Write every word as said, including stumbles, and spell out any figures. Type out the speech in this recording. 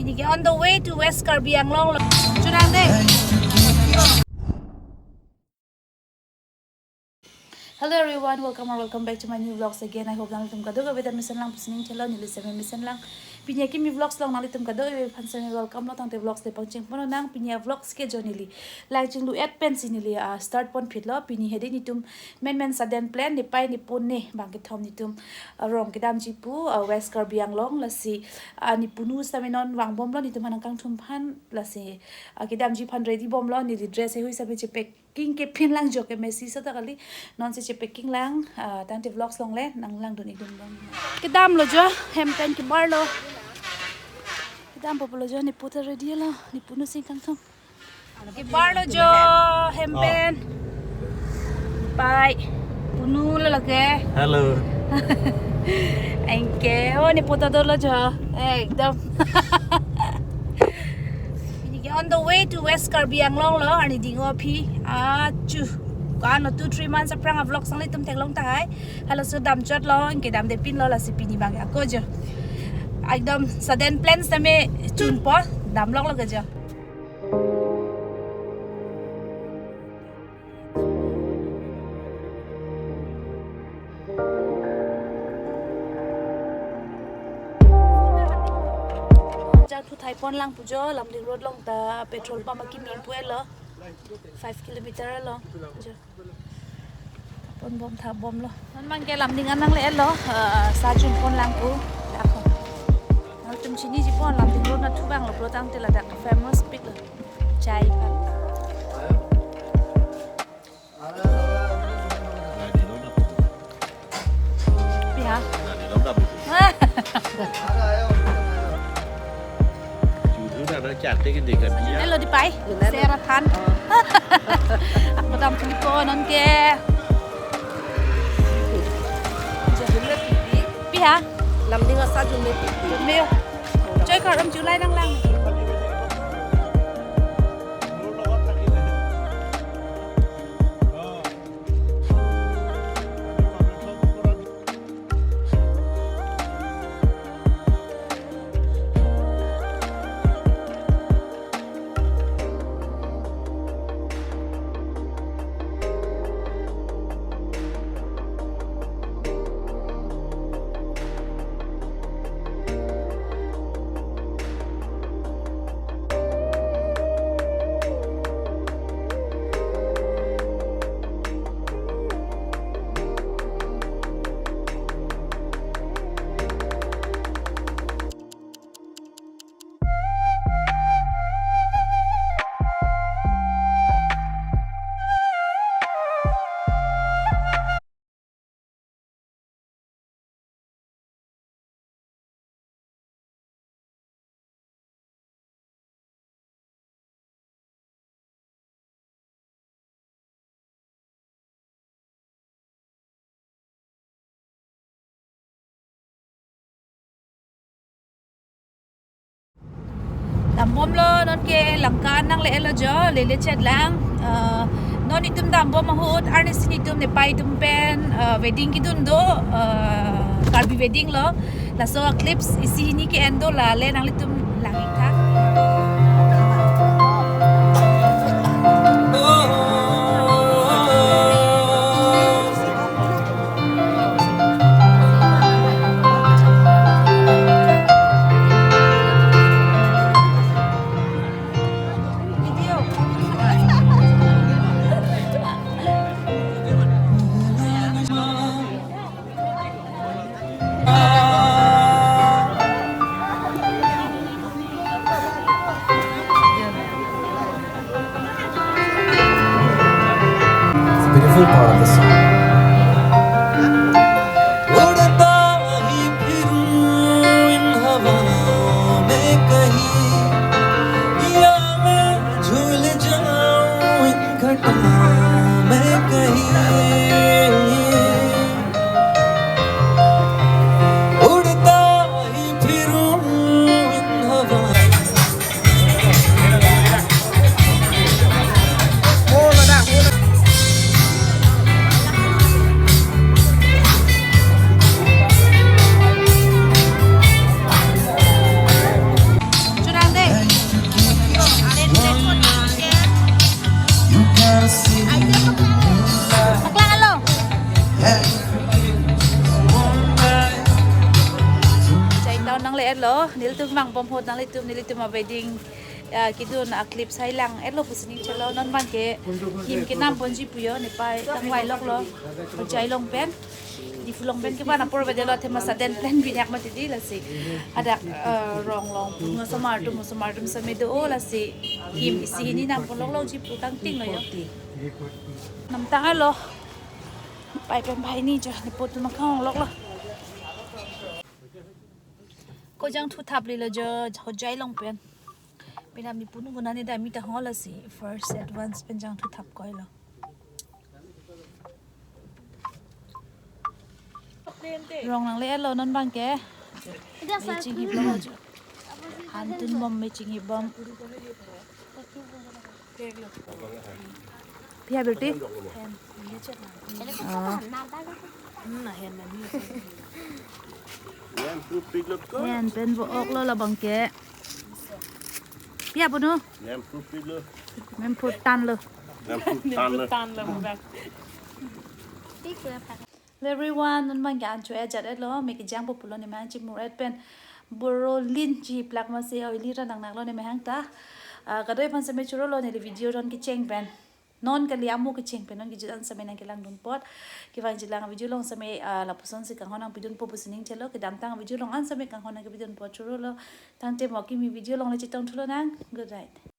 Neli ke on the way to West Karbi Anglong lo. Churang de. Hello everyone, welcome or welcome back to my new vlogs again. I hope nanglitum kadokave ta mesen lang pusi ning thelo, neli seme mesen lang. Pini akimi vlogs along nanglitum kadokave aphan seme welcome lo, tangte vlogs le pangcheng pon nang. Pini avlogs ke jo neli lang chinglu et pensi neli, ah, start pon phit lo. Pini hedi netum menmen sudden plan, nepei nepone bang kethom netum, ah, rong kedamji pu, ah, West Karbi Anglong, lasi, ah, nepunu sitame non vangbom lo, netum aphan nangkangthum aphan, lasi, ah, kedamji aphan ready bom lo. Neli dress heihui sitame chepacking ke pin lang jo ke mesi sa ta kali. Non si chepacking lang, ah, tangte vlogs along le nanglangdun-ik dun bom. Kedam lo jo, hem pen kebar lo. Kedam po lo jo, nepo ta ready lo, nepunu si nangkangthum. Kebar lo jo, hem pen. Pai. Punu lo lake. Hello. Anke, oh, nepo ta dolo jo. Ekdom. Neli ke on the way to West Karbi Anglong lo, arni ding-o aphi. Achu. Ko-an lo two, three months aphrang avlogs nanglitum theklong tahai. Halaso damchot lo, anke damde pin lo, lasi pini bang ako jo. Ekdom sudden plan sitame chunpo, damlok lo ke jo. Jathu thai pon lang pu jo, Lumding Road along ta petrol pump akimi pu-et lo, five kilometer lo jo. Pon bom, tha bom lo. Non bang ke Lumding an nangle-et lo, eh, sa chun pon lang pu. Ako. Nangtum chiniji pon Lumding Road nathu abang lo, pulo tangte ladak famous pik lo. Chai pan. Pi ha? Hello, di pai. Sera than. Ako dam tulipo non ke. Pi ha? Lumding asa jun me pi. Jun me yo. Choi kar om July nanglang. Dambom lo, non ke Lanka nangle-et lo jo, lele chet lang. Eh, non itum dambom ahut, arnisi netum nepei atum pen, eh, wedding kedun do, eh, Karbi wedding lo. Laso clips isi hini ke-en do, lale nanglitum lang-ik tha. It's a beautiful part of the song. उड़ता ही फिरूं इन हवाओं में कहीं, या मैं झूल जाऊं इन घटाओं में कहीं। उड़ता ही फिरूं इन हवाओं Nelitum vang bom ahut nanglitum, nelitum a-wedding, ah, kedun a-clip sai lang-etlo pusi ning chelo. Non abangke him kenam ponji pu jo, nepei tangvai loklo. Hojai along pen. Diphu along pen kevan apor bade lo, athema sudden plan binyak mati di lasi. Hadak, ah, rong along pu osomar atum, osomar atum sitame do-o lasi. Him isi hini nam pon loklo ji pu kangting lo jo. Namtang alo. Pei pen pei ni jo, nepo atum akhong loklo. Ko jangthu thap lilo jo, Hojai along pen. Penap nepunu gunani dami ta hol asi, first advance pen jangthu thap koilo. Rong nangle-etlo non abangke. Meching hip lo jo. Hantun bom, meching hip bom. Pia berarti? Oh. Yan pen vo-ok lo labangke. Pia punu? Yan proof lo. Memphur tan lo. Yan proof tan lo. Hello everyone, non abangke an cho-et jat-etlo, me kejang po pulo nemang chimur-et pen. Boro lin chiplak masi oily ra nangnaklo nemang ta. Ah, kadoi aphan sitame churolo, neli video ron kecheng pen. Non kali amo kecheng pen non kejut an sitame nangkelangdun apot. Kevangjilang video along sitame, ah, lapuson si kanghon nangpidun po pusi ning chelo. Kedamtang video along an sitame kanghon nangkepidun apot churolo. Tangte mo kimi video along le chetong thulo nang. Good night.